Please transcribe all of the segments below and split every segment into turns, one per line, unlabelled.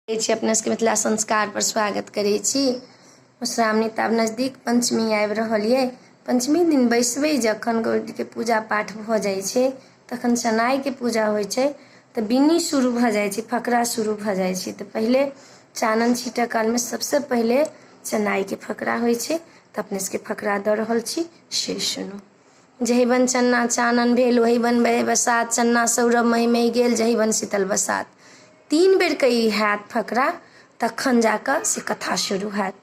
छी अपना सबके मिथिला संस्कार पर स्वागत करै छी। मधुश्रावणी तऽ आब नजदीक पंचमी आबि रहल ये। पंचमी दिन बैसबै जखन गौरीके पूजा पाठ भऽ जाइ छै तखन चनाइके पूजा होइ छै तऽ बिन्नी शुरू भऽ जाइ छै, फकरा शुरू भऽ जाइ छै। तऽ पहिले चानन छीटऽ कालमे सबसँ पहिले चनाइके फकरा होइ छै। तऽ अपने सबके फकरा दऽ रहल छी, से सुनू। जहि बन चन्ना चानन भेल ओहि बन बहे बसात, चन्ना सौरभ महि महि गेल जहि बन शीतल बसात। 3 बेरके ई हैत फकरा, तखन जाकऽ से कथा शुरू हैत।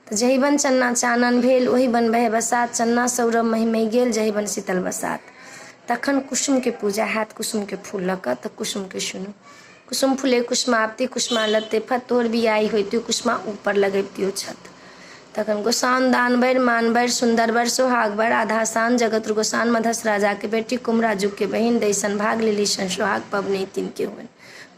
तऽ जहि बन चन्ना चानन भेल ओहि बन बहे बसात, चन्ना सौरभ महि महि गेल जहि बन शीतल बसात। तखन कुसुमके पूजा हैत, कुसुमके फूल लऽ कऽ। तऽ कुसुमके सुनू। कुसुम फूले कुसुमावती कुसुमा लत्ते फत, तोहर बियाही होइतियो कुसुमा ऊपर लगैबतियो छत। तखन गोसाउन दान बर मान बर सुन्दर बर सोहाग बर आधा सान, जगत गोसाउन मधस राजा के बेटी कुमरा जुग के बहिन दैसन भाग लेली सन सोहाग पबनैतिन के होइन।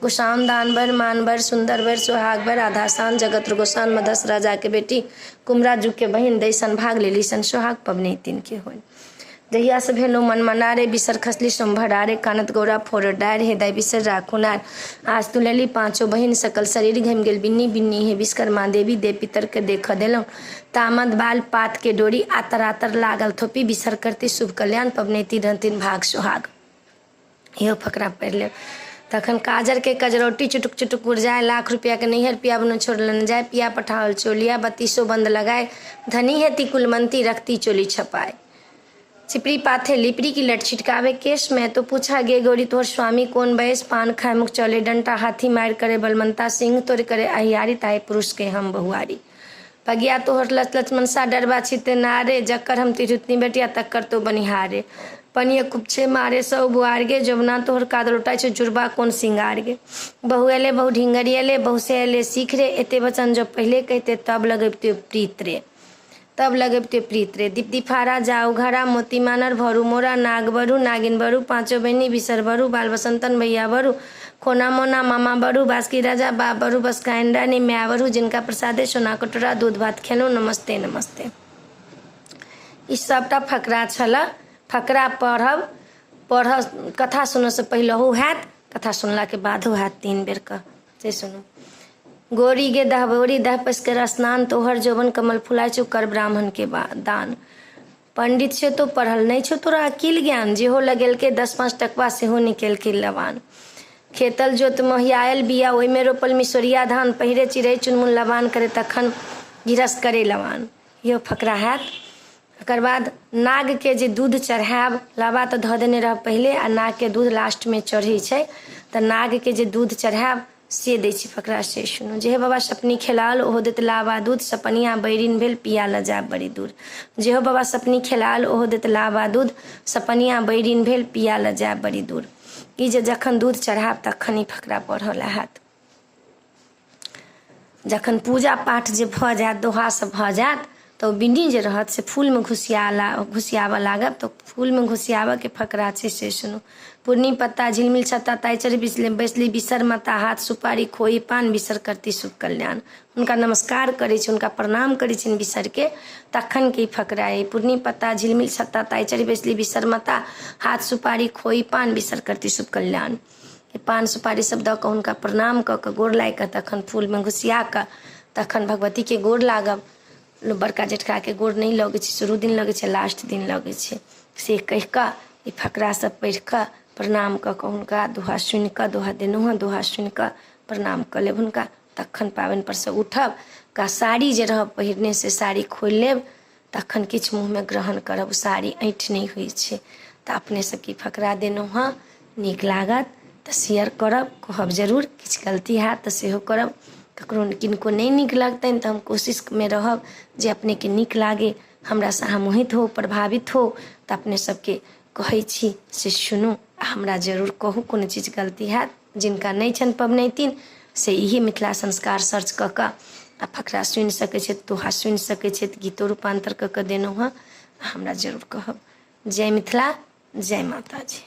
गोसाउन दान बर मान बर सुन्दर बर सोहाग बर आधा सान, जगत गोसाउन मधस राजा के बेटी कुमरा जुग के बहिन दैसन भाग लेली सन सोहाग पबनैतिन के होइन। जहियासँ भेलहुँ मनमना रे बिसर खसली सोमभरा रे, कानत गौरा फोड़ डारि हे दाइ बिसर राखू नार। आज तू लेली पाँचो बहिन सकल शरीर घमि गेल बिन्नी बिन्नी हे, विश्वकर्मा देवी देव पितरके देखऽ देलहुँ। तामत बाल पात के डोरी आतर आतर लागल थोपी, बिसर करती शुभ कल्याण पबनैती रहथिन भाग सोहाग। इहो फकरा पढ़ि लेब। तखन काजरके कजरौटी चुटुक चुटुक उड़ जाय, लाख रुपैआके नैहर पिया बनो छोड़लनि जाय, पिया पठाओल चोलिया बत्तीसो बन्द लगाय, धनी हेती कुलमंती रखती चोली छपाय। चिपरी पाथे लिपरी की लट छिटकावे केश में तो पूछा गे गौरी तोहर स्वामी कोन बयस, पान खाय मुख चले डंटा हाथी मार करे बलमंता, सिंह तोड़ करे अहियारी ताहे पुरुष के हम बहुआरी। पगिया तोहर लच लच मनसा डरबा छिते नारे, जकर हम तिरहुतनी बेटिया तकर तो बनिहारे। पनिये कुपछे मारे सौ बुआर गे, जोबना तोहर कादर उठाइ छौ जुड़बा कोन सिंगार गे। बहु एले बहु ढिंगरी एले बहु से एले सीख रे, एते वचन जब पहिले कहिते तब लगबिते प्रीत रे, तब लगबिते प्रीत रे। दीप दिफारा जाउ घरा मोती मानर भरू मोरा, नाग बरू नागिन बरू पाँचो बहिनी बिसर बरू, बाल बसंतन भैया बरू खोना मोना मामा बरू, बासकी राजा बाप बरू बसकाइन रानी माय बरू, जिनका प्रसादे सोना कटोरा दूध भात खेलहुँ नमस्ते नमस्ते। ई सबटा फकरा छलए। फकरा पढ़ब पढ़ कथा सुनऽसँ पहिलहो हैत, कथा सुनलाके बादो हैत 3 बेरके। से सुनू। गोरी गे दहबोरी दह पसकर स्नान, तोहर जोबन कमल फुलाइ छौ कर ब्राह्मण के दान। पंडित से तो पढ़ल नहि छौ तोरा अकिल ज्ञान, जेहो लगेलकै 10-5 टकवा सेहो निकेलकै लबान। खेतल जोत मोहियायल बिया ओहिमे रोपल मिसोरिया धान, पहिरे चिड़ै चुनमुन लबान करे तखन गिरस करे लबान। इहो फकरा हैत। तकर बाद नागके जे दूध चढ़ायब, लाबा तऽ धऽ देने रहब पहिले आ नागके दूध लास्टमे चढ़ै छै, तऽ नागके जे दूध चढ़ायब से दै छी फकरा, से सुनू। जेहो बाबा सपनी खेलाओल ओहो देत लाबा दूध, सपनिया बैरिन भेल पिया लऽ जायब बड़ी दूर। जेहो बाबा सपनी खेलाओल ओहो देत लाबा दूध, सपनिया बैरिन भेल पिया लऽ जायब बड़ी दूर। ई जे जखन दूध चढ़ायब तखन ई फकरा पढ़ऽ लए हैत। जखन पूजा पाठ जे भऽ जायत, दोहा सब भऽ जायत, तऽ ओ बिन्नी जे रहत से फूलमे घुसियाबऽ लागत। तऽ फूलमे घुसियाबऽके फकरा छै, से सुनू। पूर्णी पत्ता झिलमिल छत्ता ताहि चढ़ि बैसली बिसर माता, हाथ सुपारी खोई पान बिसर करती शुभ कल्याण। हुनका नमस्कार करै छी, हुनका प्रणाम करै छनि बिसरके, तखन के ई फकरा अइ। पूर्णी पत्ता झिलमिल छत्ता ताहि चढ़ि बैसली बिसर माता, हाथ सुपारी खोई पान बिसर करती शुभ कल्याण। पान सुपारी सब दऽ कऽ हुनका प्रणाम कऽ कऽ गोर लागि कऽ तखन फूलमे घुसिया कऽ तखन भगवतीके गोर लागब। बड़का जेठकाके गोर नहि लगै छै, शुरू दिन लगै छै, लास्ट दिन लगै छै, से कहि कऽ ई फकरा सब पढ़ि कऽ प्रणाम कऽ कऽ हुनका दोहा सुनि कऽ, दोहा देलहुँ हँ, दोहा सुनि कऽ प्रणाम कऽ लेब हुनका। तखन पाबनि पर सँ उठब, का साड़ी जे रहब पहिरने से साड़ी खोलि लेब, तखन किछु मुँहमे ग्रहण करब, साड़ी ऐँठ नहि होइ छै। तऽ अपने सबके ई फकरा देलहुँ हँ, नीक लागत तऽ शेयर करब, कहब जरूर। किछु गलती हैत तऽ सेहो करब। ककरो किनको नहि नीक लगतनि तऽ हम कोशिशमे रहब जे अपनेके नीक लागै, हमरासँ अहाँ मोहित हो, प्रभावित हो। तऽ अपने सबके कहै छी से सुनू आ हमरा जरूर कहू कोनो चीज गलती हैत। जिनका नहि छनि पबनैतिन से इहे मिथिला संस्कार सर्च कऽ कऽ आ फकरा सुनि सकै छथि, दोहा सुनि सकै छथि, गीतो रूपान्तर कऽ कऽ देलहुँ हँ, हमरा जरूर कहब। जय मिथिला, जय माताजी।